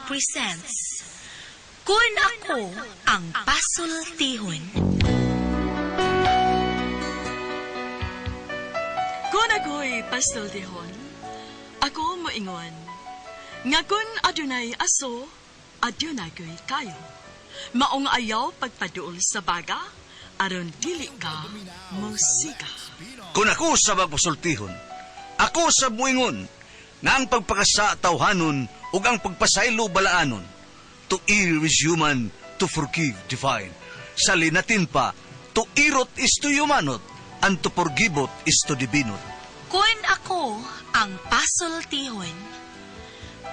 presents Kun Ako Ang Pasultihon. Kung ako'y pasultihon, ako moingon, nga kun adunay aso, adunay ko'y kayo. Maong ayaw pagpaduol sa baga, aron dili ka musika. Kung ako sa magpasultihon, ako sa muingon, nga ang pagpakasa tawhanon ug ang pagpasaylo balaanon. To err is human, to forgive divine. Sa linatin pa, to irot is to humanot, and to forgiveot is to divinot. Kun ako ang pasultihon,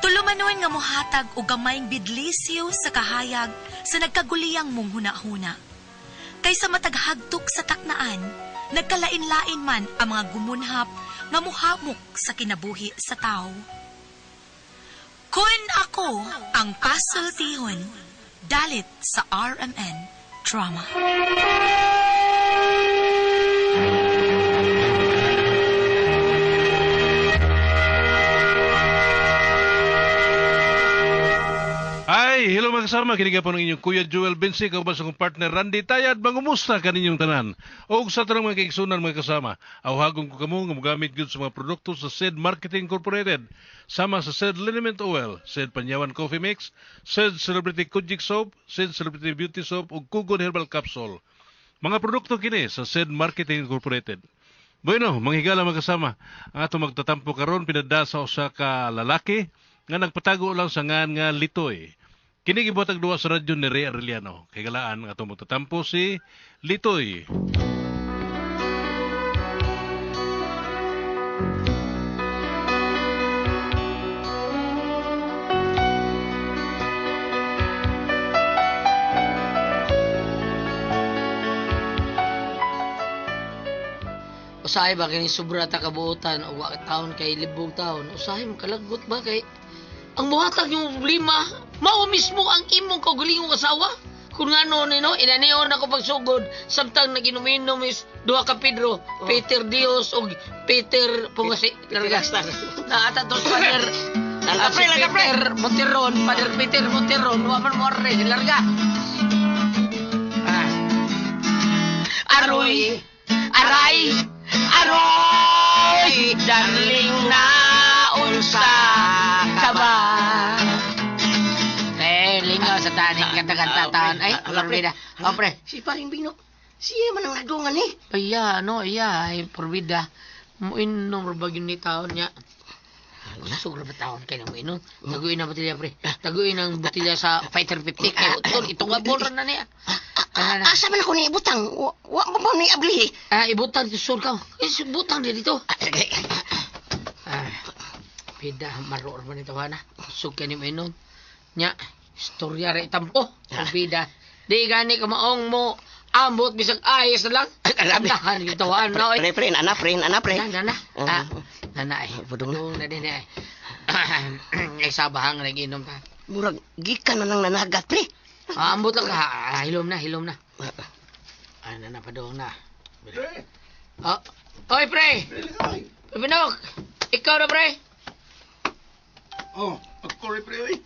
tulumanon nga mohatag og gamayng bidlisyo sa kahayag sa nagkaguliyang mong hunahuna. Kaysa mataghagtok sa taknaan, nagkalain-lain man ang mga gumunhap nga muhamok sa kinabuhi sa tao. Kun ako ang pasultihon, dalit sa RMN Drama. Ay, hello mga kasama, kini po ng inyong Kuya Joel Bensi, kauban sa akong partner Randy Tayad, mangumusta kaninyong tanan. Og sa tanang mga kaigsunan mga kasama, awhagon ko kamo nga mogamit gyud sa mga produkto sa SED Marketing Incorporated, sama sa SED Liniment Oil, SED Panyawan Coffee Mix, SED Celebrity Kojik Soap, SED Celebrity Beauty Soap ug Kugon Herbal Capsule. Mga produkto kini sa SED Marketing Incorporated. Bueno, manghigala mga kasama, ang atong magtatampo karon pinada sa usa ka lalaki nga nagpatago lang sa ngan nga Litoy. Kini gibuhatag duwa sa radyo ni Ray Arellano. Kay galaan nga atong magtatampo si Litoy. Usahay ba kini sobra ta kabuotan o wa taon kay libog taon, usahay mo kalagot ba kay ang muhatag yung problema mao mismo ang imong kaugalingong asawa. Kung ngano ni no inanior na ko pagsugod samtang naginom-inom is duha ka Pedro, oh. Peter Dios og Peter Pungasi larga. Naata to Father si Peter Monteron, Father Peter Monteron, wa man mo arre, larga. Ah. Aroy, aray, aroy, darling na unsa ka ba? Eh, lingaw sa taning kanta-kantataan. Ay, porbida. Oh, pre. Si paring Bino, siya man ang nagdungan eh. Ay, no, iya, ay, porbida. Muinom ra ba yun ni taon niya? Kusog ra ba taon kay na muinom? Taguin ang botilya, pre. Taguin ang botilya sa Fighter 50. Kay utol, itong abon ra na niya. Ana na. Asa man ako ni ibutang? Wa mo ba ni abli? Ah, ibutang tusod ka. Eh, butang di dito. Ah, pida, maro ra man ito, hana. Kusog kay ni muinom. Nya, istorya ra itampo. Porbida. Di gani ka maong mo ambot bisag ayos na lang. Andahan yung tawaan na, oy. Pre, pre, nana, pre, nana, pre. Na, na, ah, nana, eh. Budong na. Budong na din, eh. Ay, sabahang nag-inom ta. Murag, gikan na lang nanagat, pre. Ah, ambot lang ka. Ah, hilom na, hilom na. Ah, nana, padong na. Oh, oy, pre! Pinok! Ikaw na, pre! Oh, ako rin, pre, oy.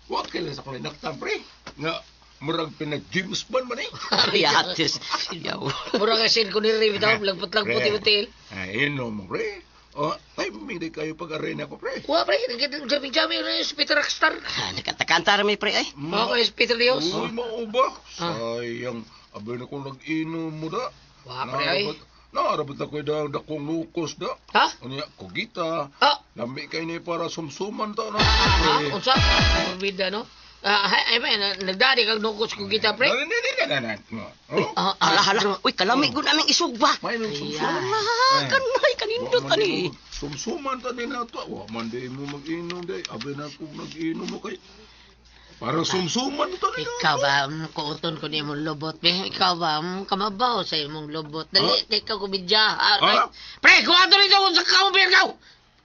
Wa kailan sa akong linaktan, pre. Nga, murag pinag-James Bond man eh. Yatis. Yaw. Mura kasi ko ni Ray, bitaw, lagpot-lagpot Pre. yung hotel. Ay, inom mo, pre. Oh, ay, hindi kayo pag-arena ko, pre. Wa, pre, nagkita-jami na si Peter Rockstar. Ah, Nakatakanta mi, pre, ay. Okay, si Peter Dios. Uy, mauba. Ah. Sayang, abay na kong nag-inom mo da. Wa, pre, ay. Naarabot ako da, dakong lukos da. Ha? Ano ya, kugita. Ah, Lami kay ni para sumsuman ta na. ah, Pre. unsa? Morbida, no? Ah, ay, ay, nagdari kag nukos ko kita, pre. Na, na, na, na, na. Oh, Ah, ah, Hala, hala. Uy, kalami gud aming isugba. may nung sumsuman. Ah, kanay, kanindot Wa man ani. di mo- Sumsuman ta din na to. Wa man di mo mag-inom day. Abi na kung nag-inom mo kay. Para sumsuman ta din. Ikaw ba, kuuton ko ni imong lobot, be? Ikaw ba, kamabaw sa imong lobot? Dali, kay ikaw kumidya. Ah, Ah? Pre, kuha to rito kung sa kamu, ikaw!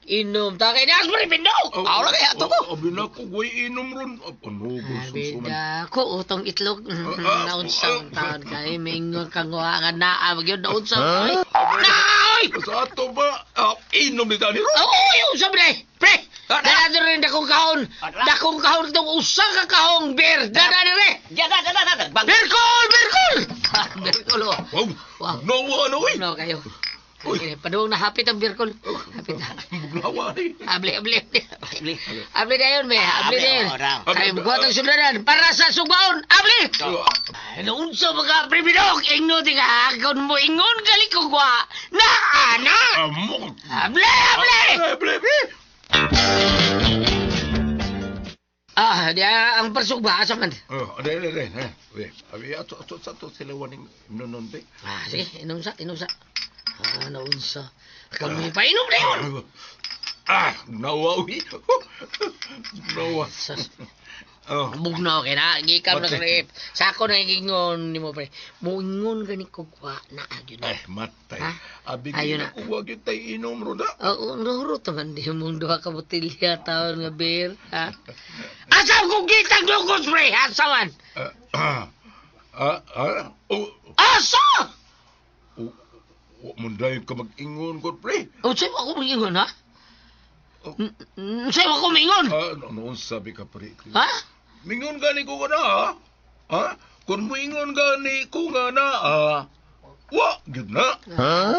Inom ta kay Nias, pre, pindo! Awla kay ato ko. Abi na ko way inom ron. Ano ko Ah, sumsuman. bida, kuutong itlog. Ah, ah, Naunsang ah. taon kay mingon kang nga nga naa, magyud naunsang. Ay! Naoy! Sa ato ba? Ah, inom ni tani ron. Oo, yung sabi na eh. Pre, Dara dire dakong kahon. Dakong kahon itong usa ka kahong beer. Dara dire. Dara, dara, dara. Bang. Birkol, birkol. Birkol oh. Wow. Wow. Nawa na oy. No kayo. Uy. Okay, padung na hapit ang birkol. Hapit na. Bugnawa ni. Abli, abli, abli. Abli. Abli dayon, me. Abli Abli, dayon. oh, raw. Kay buhat ang sularan para sa sugbaon. Abli! Naunsa mga pribidok, ingno ti ka, kung mo ingon gali ko kwa, na ana! Amo. Abli, abli! Abli, abli. Ah, di ang parsugba, asa man? Oh, ade, ade, ade. Eh, abi ato ato sa to sila waning nonon be. Ah, sige, inom sa, inom sa. Ah, naunsa. Kami pa inom na yun! Ah, nawa uy. Nawa. Sus, Oh. bugnaw kay na, gikam na Matay. sa Sako na ingon ni mo pre. Moingon gani ko kwa na agyo na. Eh, matay. Ha? Abi Ayo na. na kuwa gyud tay inom roda. Oo, nahurot naman di mong duha ka botelya taon nga beer, ha? Asa ko kitang lukos, pre? Asa man? Ah, ah, ah, oh, Asa! oh, wa man dayon ka mag-ingon god pre. Unsay mo ako mingon, ha? Oh. Unsay mo ako mingon? Ah, noon sabi ka pre. Ha? Mingon gani ko ka na, ha? Ha? Kung moingon gani ko nga na, ah, wa, gyud na.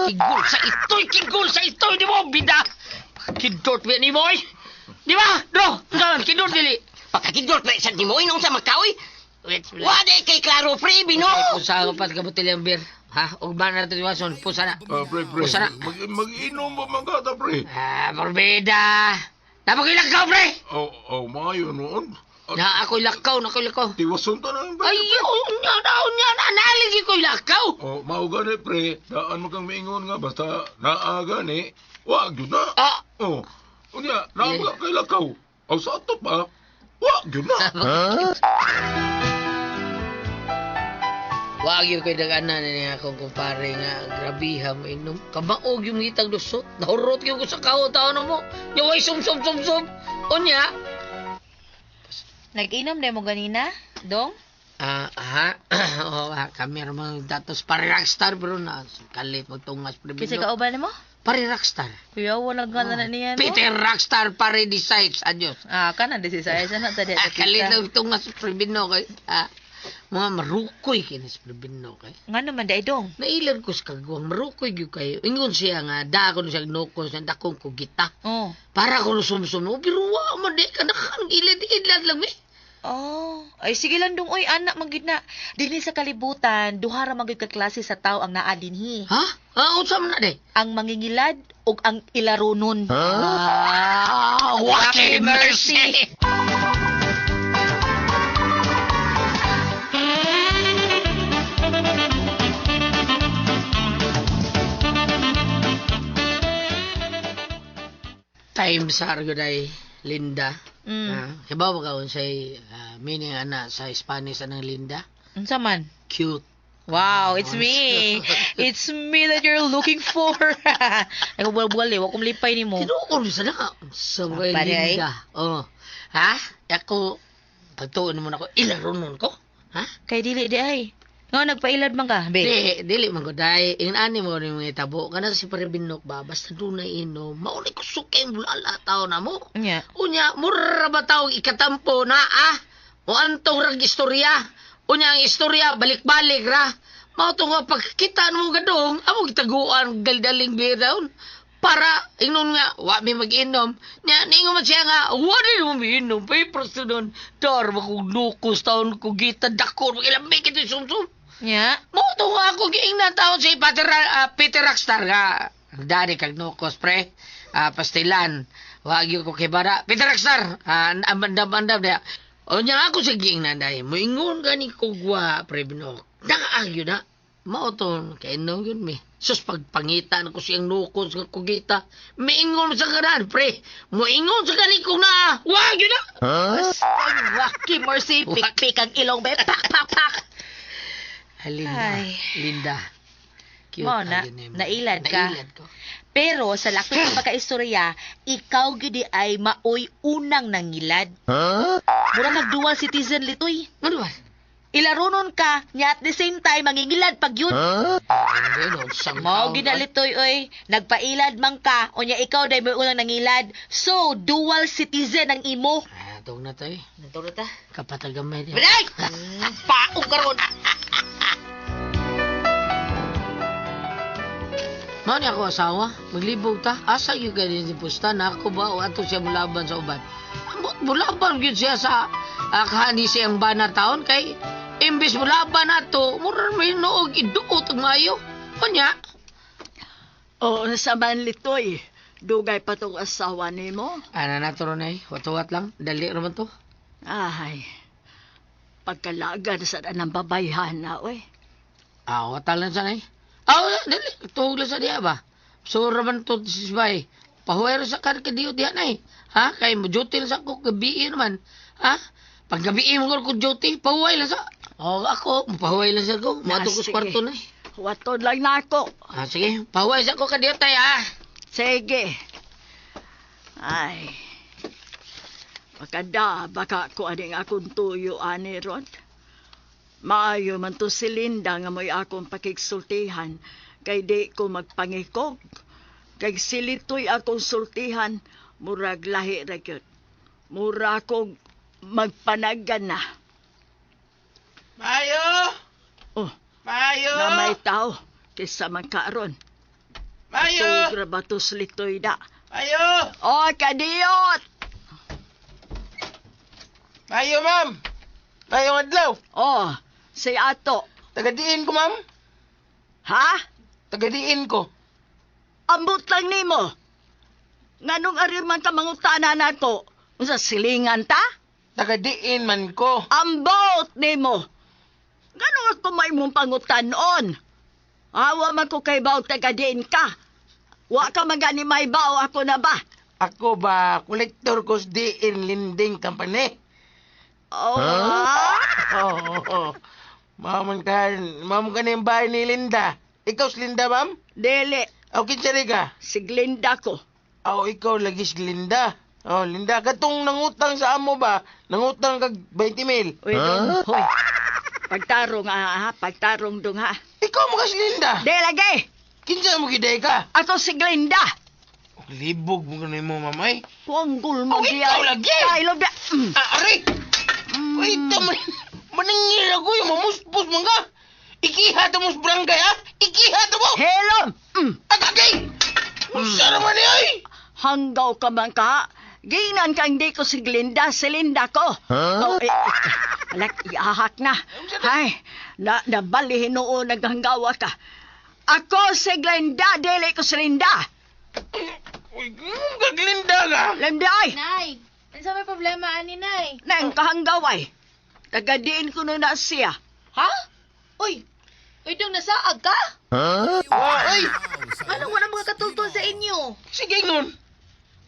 Kigol sa itoy, kigol sa itoy, di mo, bida! Kidort ba ni mo, eh? Di ba? Do, unsa man, kidort dili. Pagkakidort pre sa nimo inong sa magkaoy. Wait, Wa di kay klaro pre bino. Pusa ko pa ka botelya ang beer. Ha? Ug ba na ito iwason? Pusa na. Ah, pre, pre. Usa na. Mag, mag-inom ba man ka ta, pre? Ah, morbida. Napakilakaw, pre! Oh, oh, maayo noon. Ah, Na ako'y lakaw, na ako'y lakaw. Tiwason ta na pre. Ay, unya na, unya na, naligi ko'y lakaw. Oh, mao gani pre, daan mo kang miingon nga basta naa gani, wa gyud na. Ah, Oh. Unya, naa mo kay lakaw. Aw sa ato pa, wa gyud na. Wag yun ko'y daganan ni akong kumpare nga grabiha mo inom. Kabaog yung ngitag lusot. Nahurot yung ko sa kaho taon mo. Nyaway sum sum sum sum. Unya. Nag-inom na mo ganina, Dong? Ah, aha. Oo, ah, kami ra mga datos pare rockstar bro na kalit magtungas pre. Kasi kauban mo? Pare rockstar. Kuya, wala nga na niya, no? Peter Rockstar pare decides. Adios. Ah, kanan di si saya sana tadi Ah, kalit ang tungas pre bino kay. Ah, mga marukoy kinis pre bino kay. Nga naman dai dong. Nailan ko sa kagwang marukoy gyud kayo. Ingon siya nga da ko siya nukos na dakong ko gita. Oh. Para ko sumsum. O pero wa man di ka nakang ilad-ilad lang eh. Oh, ay sige lang dong oy anak man gid na. Dinhi sa kalibutan, duha ra man gyud ka klase sa tao ang naa dinhi. Ha? Ah, unsa man na di? Ang mangingilad ug ang ilaronon. Ah, wacky mercy. Time sa Arguday, Linda. Mm. Ah, kibaw ba ka unsay meaning ana sa Spanish anang Linda? Unsa man? Cute. Wow, it's me. It's me that you're looking for. Ay, buwal-buwal eh. Wa kong lipay nimo. Tinuon sa na. Sa mga Pare, ay. Linda. Oh. Ha? Ako, pagtuon mo na ako, ilaronon ko. Ha? Kay dili di ay. Nga nagpailad man ka, be. Di, dili man ko dai. Ing ani mo ni mga itabo. Kana si pare binok ba basta dunay inom. Mauni ko sukay bulala tao na mo. Nya. Unya mura ba tawag ikatampo na ah. O antong rag istorya. Unya ang istorya balik-balik ra. Mao to nga pagkita mo gadong amo gitaguan galdaling beer daon. Para ingnon nga wa mi mag-inom. Nya ningon man siya nga wa din mo miinom papers to doon. Dar makog nukos taon ko gita dakor ilamig ito sumsum. Nya. Mo to nga ako giingnan taon si Peter, Peter Rockstar nga. Dani kag nukos pre. Ah, pastilan. Wag ko kay bara. Peter Rockstar, andam andam dia. O nya ako sa giingnan dai. Moingon gani ko gwa pre binok. Nakaagyo na. Mao to kay no yun mi. Sus pagpangitan ko siyang nukos nga kugita. Miingon sa kanan pre. Moingon sa gani ko na. Wag yun na. Basta wacky mercy. Pik-pik ang ilong, be. Pak, pak, pak. Ah, Linda. Ay. Linda. Cute Mao na, ang yun, eh. nailad ka. Nailad ko. Pero sa lakto sa pagkaistorya, ikaw gidi ay maoy unang nangilad. Mura nag dual citizen litoy. Ano ba? Ilaronon ka, nya at the same time mangingilad pag yun. Hindi, no, sang Mao taon, ginalitoy oy, nagpailad man ka, unya ikaw dai mo unang nangilad. So, dual citizen ang imo. Ay, atog na to eh. Nanturo ta. Kapatagamay din. Balay! Paong karon. Mao ni ako asawa, maglibog ta. Asa gyud kay din pusta na ako ba o ato siya mulaban sa uban. Ambot mulaban gyud siya sa akani siyang bana taon kay imbis mulaban ato, mura may noog iduot og maayo. Unya, Oo, sa man litoy. Dugay pa tong asawa nimo. ana na to ron ay, watuwat lang, dali ra man to. Ay, pagkalagan sa ng babayhan na, oy. Ah, watal lang sa nay. Ah, dali, tuhog lang sa diya ba. So ra man to sisbay. Pahuway ra sa kan kadiyo diya nay. Ha, kay mo duty lang sa ko gabi naman. Ha? Pag gabi mo ko duty, pahuway lang sa. Oh, ako, pahuway lang sa ko. Moadto ko sa Sige. kwarto nay. Waton lang na ako. Ah, sige, pahuway sa ko kadiyo tay ha. Sige. Ay. Baka baka ko aning akong tuyo ani ron. Maayo man to si Linda nga mo'y akong pakigsultihan kay di ko magpangikog. Kay silito'y akong sultihan, murag lahi ra gyud. Mura kog magpanagan na. Mayo! Oh, Mayo! na may tao kaysa man karon. Mayo! Tugra ba to silito'y da? Mayo! Oh, kadiyot! Mayo, ma'am! Mayo adlaw! Oh, si Ato. Tagadiin ko, ma'am. Ha? Tagadiin ko. Ambot lang nimo. Nganong ari man ka mangutana nako? Unsa silingan ta? Tagadiin man ko. Ambot nimo. Nganong ako may mong pangutanon? Awa man ko kay baog taga-diin ka. Wa ka man gani may bao ako na ba? Ako ba, kolektor ko sa diin lending company. Oh, ha? Oo. Oh, oh. Ma'am ka, ma'am ka na yung bahay ni Linda. Ikaw si Linda, ma'am? Dili, O, kinsa rin ka? si Glinda ko. O, ikaw lagi si Linda. Oh, Linda, katong nangutang sa amo ba? Nangutang kag 20 mil. Uy, dong, hoy. Pagtarong ha, pagtarong dong ha. Ikaw mo ka si Linda. Di lagi, Kinsa mo giday ka? ako si Glinda. Libog mo ganun mo, mamay. Puanggol mo Oh, ikaw lagi! Ay, lobda. Ah, aray! Wait, man, maningil ako yung mamuspos man ka. Ikiha ta mo sa barangay, ha? Ikiha ta mo! Helom! Agagay! Unsa naman ni ay? Hanggaw ka man ka. Ginan kang di ko si Glinda, si Linda ko. Huh? Oh, eh, alak, iahak na. Ay, na, nabali hinuon naghanggawa ka. Ako si Glinda, dili ko si Linda. Uy, kaglinda ka! Linda ay, Nay, unsa may problema ani nay? nang kahanggaw ay. Tagadiin ko na na siya. Ha? Uy, uy dong nasaag ka? Ay! Ano wala mga katultol sa inyo? Sige nun!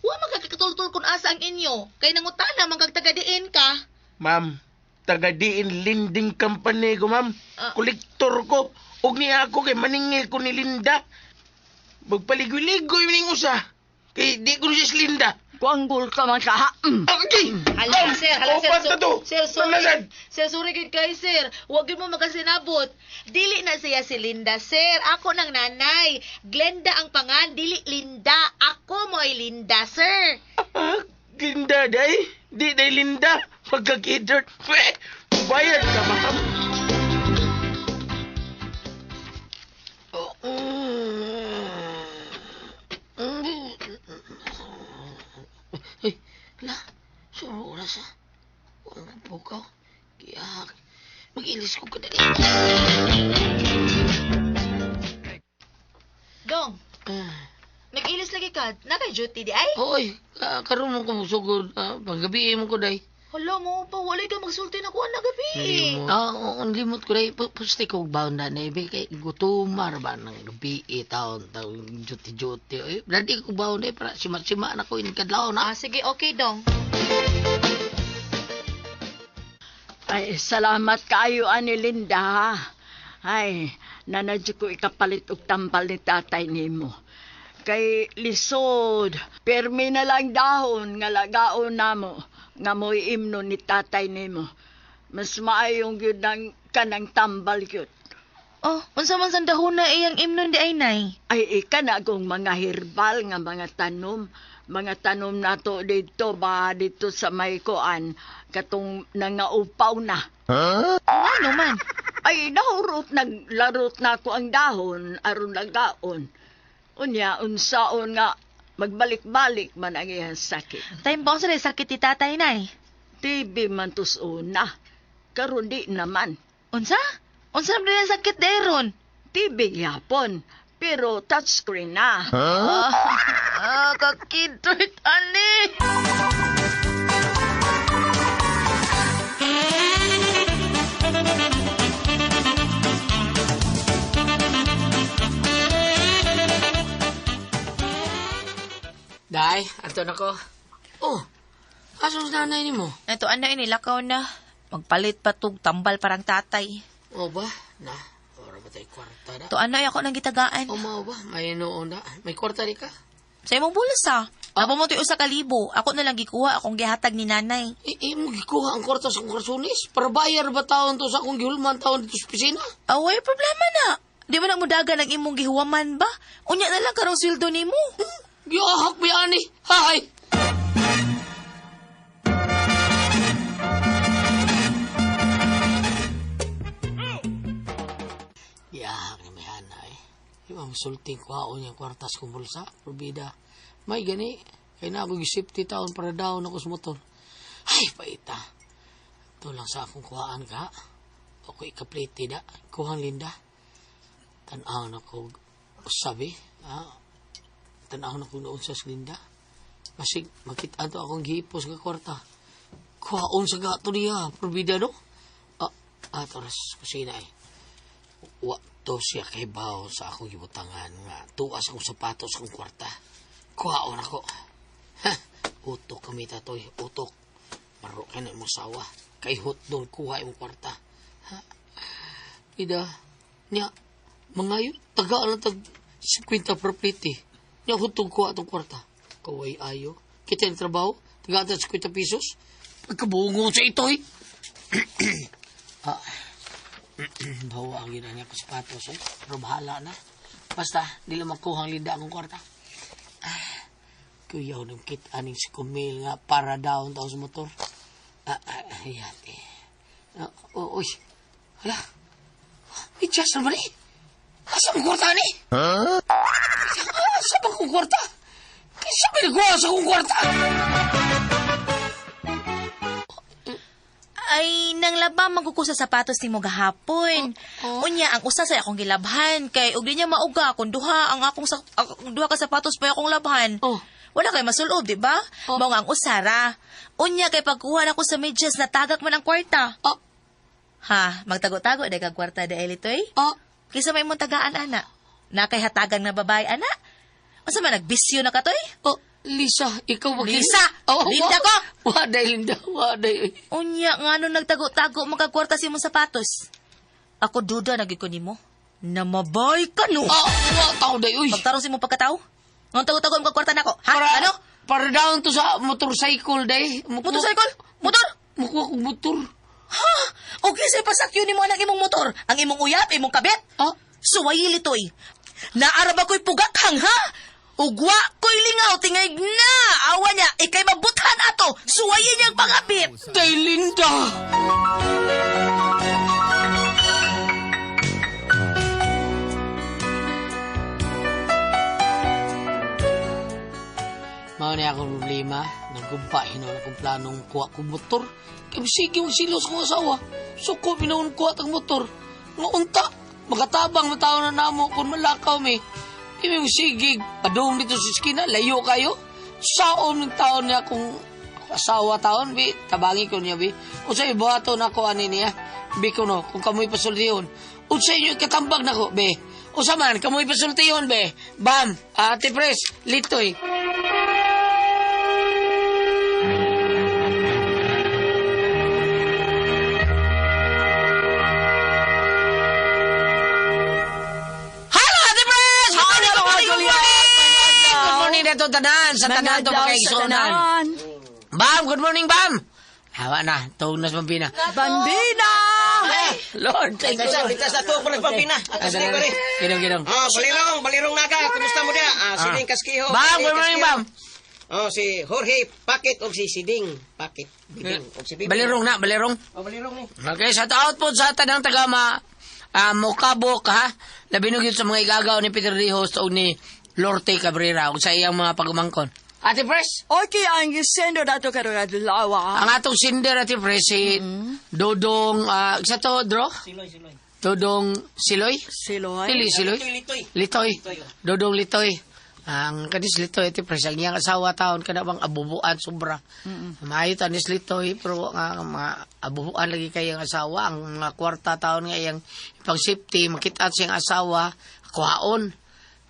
Wa man kakatultol kung asa ang inyo. Kay nangutana man kag taga-diin ka. Ma'am, taga-diin lending company ko, ma'am. Ah. Kolektor ko. Og niya ako kay maningil ko ni Linda. Magpaligoy-ligoy ning usa. Kay di ko siya si Linda. Kuanggol ka man ka ha. Okay. Hala, sir, hala, sir. Opat na to. Sir, sorry. Nalasan. Sir, sorry gid kay sir. Wag gyud mo makasinabot. Dili na siya si Linda, sir. Ako nang nanay. Glenda ang pangan, dili Linda. Ako mo ay Linda, sir. Ah, Linda, day. Di, day, Linda. Pagkakidot. Pwe, bayad ka, ma'am. Oh. Ay, la, suro oras ah. Walang pukaw. Kaya, mag-ilis ko kadali. Dong, nag-ilis lagi ka. Na kay duty di ay? Oy, karon mo ko musugod. Paggabi mo ko day. Hala mo pa, walay ka magsulti na kuan na gabi. Ah, oo, ang limot ko day. Puste ko baon na na kay gutumar ba ng gabi eh, taon taon duty duty. Eh, dali ko baon day para sima-sima na ko in kadlaw na. Ah, sige, okay, dong. Ay, salamat kayo, ani Linda, ha. Ay, nanadyo ko ikapalit og tambal ni tatay nimo. Kay lisod, permi na lang dahon nga lagaon namo nga mo'y imno ni tatay nimo. Mas maayong gyud ng kanang tambal gyud. Oh, unsa man sandahuna iyang imnon di ay nay? Ay ika na akong mga herbal nga mga tanom nato dito ba dito sa may kuan katong nangaupaw na. Ano man? Ay nahurot naglarot na ako ang dahon aron nagaon. Unya unsaon nga magbalik-balik man ang iyang sakit. Time ba unsa sakit ni tatay nay? TB man tos una. Karon di naman. Unsa? Unsa man ang sakit deron? TB gyapon pero touchscreen na. Ah, kakidort ani. Day, ato na ko. Oh, asa sa nanay nimo? Ito ano ini lakaw na. Magpalit pa tug tambal parang tatay. O ba? Na, ora ba tayo kwarta na? To ano ay ako nang gitagaan. O mao ba? May noon na. May kwarta di ka? Sa imong bulsa. Ah. Napa mo to'y usa ka libo. Ako na lang gikuha akong gihatag ni nanay. Imo gikuha ang kwarta sa akong karsunis? Para bayar ba taon to sa akong gihulman taon dito sa opisina? Away, problema na. Di ba na mudagan ang imong gihuwaman ba? Unya na lang karong sweldo nimo. Giahak ba ani? Hay! Giahak ni may hana eh. Di ba masulting kuhaon niyang kwarta sa kong bulsa? Probida. May gani. Kaya na ako gisipti taon para daon ako sa motor. Ay, paita. Ito lang sa akong kuhaan ka. Ako ikaplite da. Kuhan Linda. Tanaw na ko usabi. Ah, tanaw na ko noon sa Linda. Masig, makita to akong gihipos nga kwarta. Kuhaon sa gato niya. Probida no? Ah, toras kusina eh. Wa to siya kay bawo sa akong gibutangan nga tuas akong sapatos akong kwarta. Kuhaon ako. Ha, utok kami tatoy, utok. Maro ka na imong sawa. Kay hotdog kuha imong kwarta. Ha? Ida, niya, mga yun, taga lang tag 50 property. Niya hotdog kuha atong kwarta. Kaway ayo. Kita yung trabaho, taga tag 50 pesos. Pagkabungo sa ito eh. Ah, bawa ang gina niya ko sapatos eh. Pero bahala na. Basta, di lang makuha ang Linda akong kwarta. Ah, kuyaw ng kit aning si Kumil nga para down tao sa motor. Ah, yate. Ah, oh, uy. Hala. May chance na ba ni? Asa ang kwarta ni? Huh? Asa ba akong kwarta? Kinsa ba nagkuha sa akong kwarta? Ay, nang laba man ko sa sapatos nimo gahapon. Oh, oh. Unya ang usa sa akong gilabhan kay og di niya mauga kun duha ang akong duha ka sapatos pa akong labhan. Oh. Wala kay masulob, di ba? Oh. Mao nga ang usara. Unya kay pagkuha nako sa medyas natagak man ang kwarta. Ah, Ha, magtago-tago day kag kwarta dahil itoy. ah, Kisa may imong tagaan ana. Na kay hatagan na babae ana. Unsa man nagbisyo na katoy? oh, Lisa, ikaw ba? Lisa! Oh, Linda ko! Wa day, Linda. Wa day. Unya nga nung nagtago-tago magkakwarta sa imong sapatos. Ako duda na gyud ko nimo. Namabay ka no. Ah, wa tao day, uy. Pagtarong sa imong pagkatao. Nung tago-tago ang kwarta nako. Ha? Para, Ano? Para down to sa motorcycle day. Motorcycle? Motor? Mukuha kong motor. Ha? Okay sa pasakyo nimo ang imong motor. Ang imong uyap, imong kabit. Ah? Suwayi litoy. Naarab ako'y pugakhang ha? Ugwa ko'y lingaw, tingay na! Awa niya, ikay mabuthan ato! Suwayin niyang pangapit! Day, Linda! Mao na akong problema. Nagkumpa, hinoon akong planong kuha kong motor. Kaya sige, magsilos kong asawa. Suko, pinaon kuha tang motor. Nga unta, makatabang mataw na namo kung malakaw mi. Imi mo sige, padung dito sa eskina, layo kayo. Saon ng taon niya kung asawa taon, bi, tabangi ko niya, bi. Unsay buhaton ako ani niya, bi ko no, kung kamoy pasultihon. Unsay inyo ikatambag nako, bi. Usa man, kamoy pasultihon, bi. Bam, Ate Pres, litoy. Hello, Ate Pres! Good morning, Hello, mga good Julian! Good morning dito tanan, sa tanan to Mangadlaw mga sa igsuonan. tanan. Bam, good morning, Bam! Hawa na, tuog na sa Bambina. Bambina! Lord, thank you. Pintas, Lord. pintas na to, kung nagpampina. Ah, Atos dali, ni ko rin. Ginong, ginong. Ah, balirong, balirong naga. Kumusta mo dia? Ah, Siding Kaskiho. Bam, Siding good morning, Kaskiho. bam. Oh, si Jorge Pakit og si Siding Pakit. Bibing og si Bibing. Balirong na, balirong. Oh, balirong ni. Okay, shout out po sa tanang taga ma Mokabok ha. Labi na gyud sa mga igagaw ni Peter Rijos o ni Lorte Cabrera ug sa iyang mga pagumangkon. Ate Pres, Okay, ang gisendo dato karong adlaw. ang atong sinder Ate Pres si Dodong sa to Dro? Siloy, siloy. Dodong Siloy? Siloy. Dili Siloy? Litoy, litoy. Litoy. Litoy, oh. Dodong Litoy. Ang kanis Litoy iti pres ang iyang asawa taon kana bang abubuan sobra. Maayo ta nis Litoy pero nga mga abubuan lagi kay ang asawa ang mga kwarta taon nga iyang pang safety makita siyang asawa kuhaon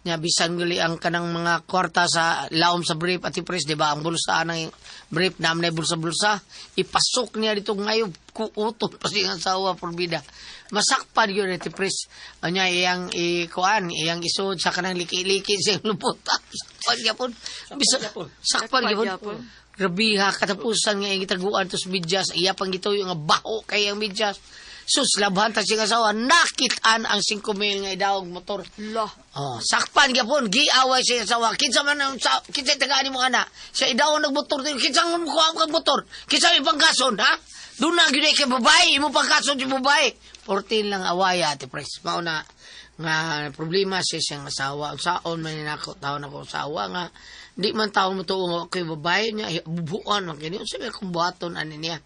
nya bisan guli ang kanang mga kwarta sa laom sa brief ati pres di ba ang bulsa ng brief naman na bulsa-bulsa ipasok niya dito ngayon kuuton pa siyang asawa porbida masakpan yun ati pres anya iyang ikuan iyang isod sa kanang liki-liki siyang lupot sakpan gyapon bisa sakpan Sakpan gyapon gyapon. Grabe ha, katapusan nga iyang gitaguan tos medyas, iya pang gituyo nga baho kay ang medyas. Sus, labhan ta siyang asawa, nakitaan ang 5 mil nga idawag motor. Lah. Oh, sakpan gyapon, giaway siya asawa. Kinsa man ang sa kinsa tagaan nimo ana? Sa idaw nagmotor din, kinsa ang kuha kag motor? Kinsa may panggason, ha? Doon na gyud kay babae, imo panggason si babae. 14 lang away ate pres. Mao na nga problema siya siyang asawa. Ang saon man ni nako taon ako asawa nga di man taon mo tuo nga kay babae niya bubuan man kini. Unsa may akong buhaton ani niya?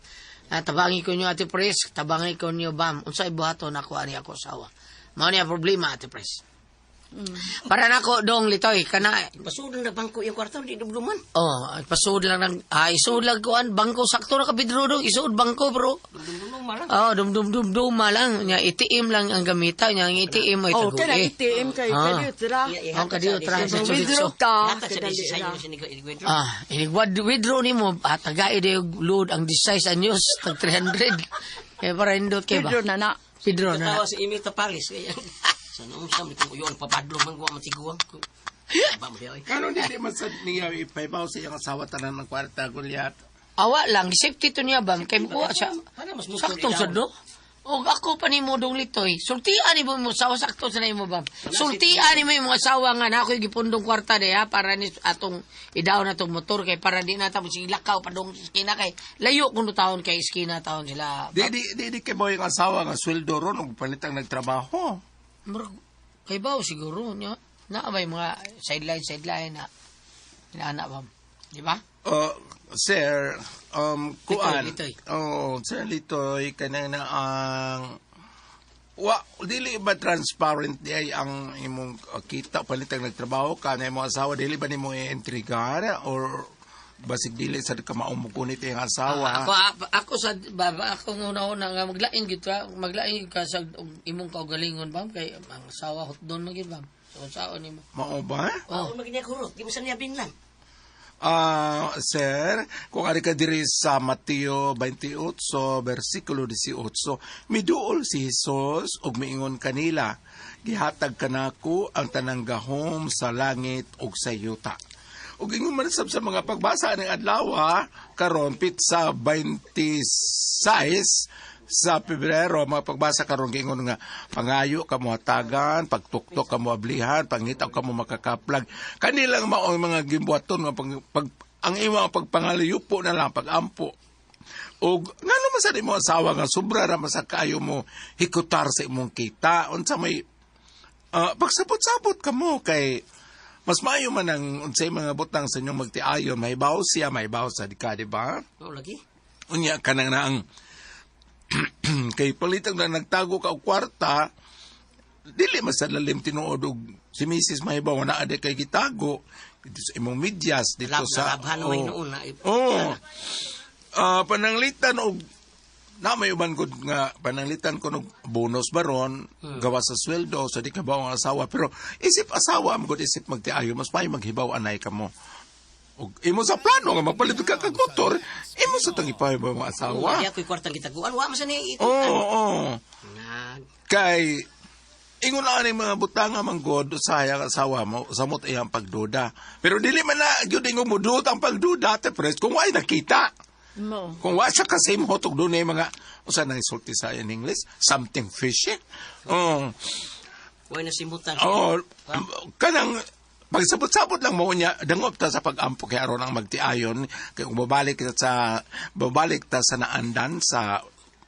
Ah, tabangi ko niyo ate pres, tabangi ko niyo bam. Unsa buhaton ako ani ako asawa? Mao niya problema ate pres. Para nako dong litoy kana Pasudon na bangko yung kwarta, di dumduman. oh pasud lang ng isud lang kuan bangko sakto ra ka Pedro dong isud bangko bro. Dumdum lang. Oh dum dum dum dum lang nya ATM lang ang gamita nya ang ATM ay Oh, taguhi. kana ATM kay kadiyot ra. Oh, kadiyot ra sa Withdraw ka. Hatag sa Kadali design ra. yung sinig- Ah, inigwad withdraw nimo at tagai de load ang design sa news tag 300. Kaya para indot kay ba? Withdraw na na. Withdraw na. Katawa si Emil Tapalis. Kaya, sa noong sa may kung uyon, papadlong man ko ang matiguang. Ba mo diya, oy. Kano dili man sad niya ipahibaw sa iyang asawa tanan ng kwarta Goliath. Awa lang, safety to niya bang kay mukuha siya. Para mas motor Sakto idaw. sa do. Og ako pa nimo dong litoy. Sultian ni mo asawa sakto sa nimo bam. Sultian ni mo imong asawa nga na ako'y gipundong kwarta diha para ni atong idaw na tong motor kay para di na ta mo sige lakaw padung sa iskina kay layo kuno taon kay iskina taon sila. Di di di, di kay mo yung asawa nga sweldo ron og palitang nagtrabaho. Murag kay baw siguro nya. Naa may mga sideline sideline na inaana bam. Di ba? Sir, kuan. Litoy, Litoy. Oh, Sir Litoy, kanang na ang wa dili ba transparent di ay ang imong kita palitang nagtrabaho ka na imong asawa dili ba nimo i-intrigar or basig dili sad ka maumukunit iyang asawa? Ako ako sa baba ako una-una nga maglain gyud ka, maglain gyud ka sa og imong kaugalingon bam kay ang asawa hotdon man gyud bam. So saon nimo? Mao ba? Oh. Ako maging kurot, di mo sa niya binlan. Ah, sir, kung ari ka diri sa Mateo 28 bersikulo 18, miduol si Jesus ug miingon kanila, gihatag kanako ang tanang gahom sa langit ug sa yuta. Ug ingon man sab sa mga pagbasa ng adlaw karon pitsa 26 sa Pebrero mga pagbasa karon giingon nga pangayo kamo hatagan, pagtuktok kamo ablihan, pangitaw kamo makakaplag. Kanilang mao ang mga gimbuhaton nga ang imong pagpangalayupo na lang pagampo. Og ngano man sa imo asawa nga sobra ra man sa kaayo mo hikutar sa imong kita unsa may pagsabot-sabot kamo kay mas maayo man ang unsay mga butang sa inyong magtiayon mahibaw siya mahibaw sa di ka di ba? Oo, lagi. Unya ka nang naang kay palitang na nagtago ka og kwarta dili man sa lalim tinuod og si Mrs. Mahibaw na ade kay gitago dito sa imong medyas dito Lab, sa nalabhan naman noon na. Oh. Pananglitan og na may uban gud nga pananglitan ko og bonus baron gawa sa sweldo so di ka ba ang asawa pero isip asawa mo gud isip magtiayo mas may maghibaw anay kamo og imo sa plano nga magpalit ka kag motor imo sa tang ipahibaw ang asawa. Di ako'y kwartang gitaguan. Wa man sa niya ito. Oo, oo. Nag. Kay ingon na ni mga butanga man god usahay ang asawa mo samot iyang pagduda. Pero dili man na gyud ingon muduot ang pagduda te pres kung way nakita. Mo. Kung wa siya kasimhot og dunay mga usa na isulti sa in English, something fishy. Oh, Why na simutan? oh, kanang pagsabot-sabot lang mo niya dangop ta sa pag-ampo kay aron ang magtiayon kay kung babalik ta sa naandan sa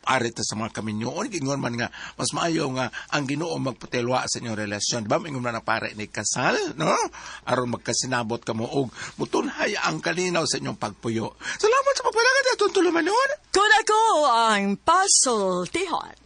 ari ta sa mga kaminyoon, gingon man nga mas maayo nga ang Ginoo magputelwa sa inyong relasyon, di ba? Ingon man ang pare ni kasal, no, aron magkasinabot kamo og mutunhay ang kalinaw sa inyong pagpuyo. Salamat sa pagpalagan atong tulumanon. Kun ako ang pasultihon.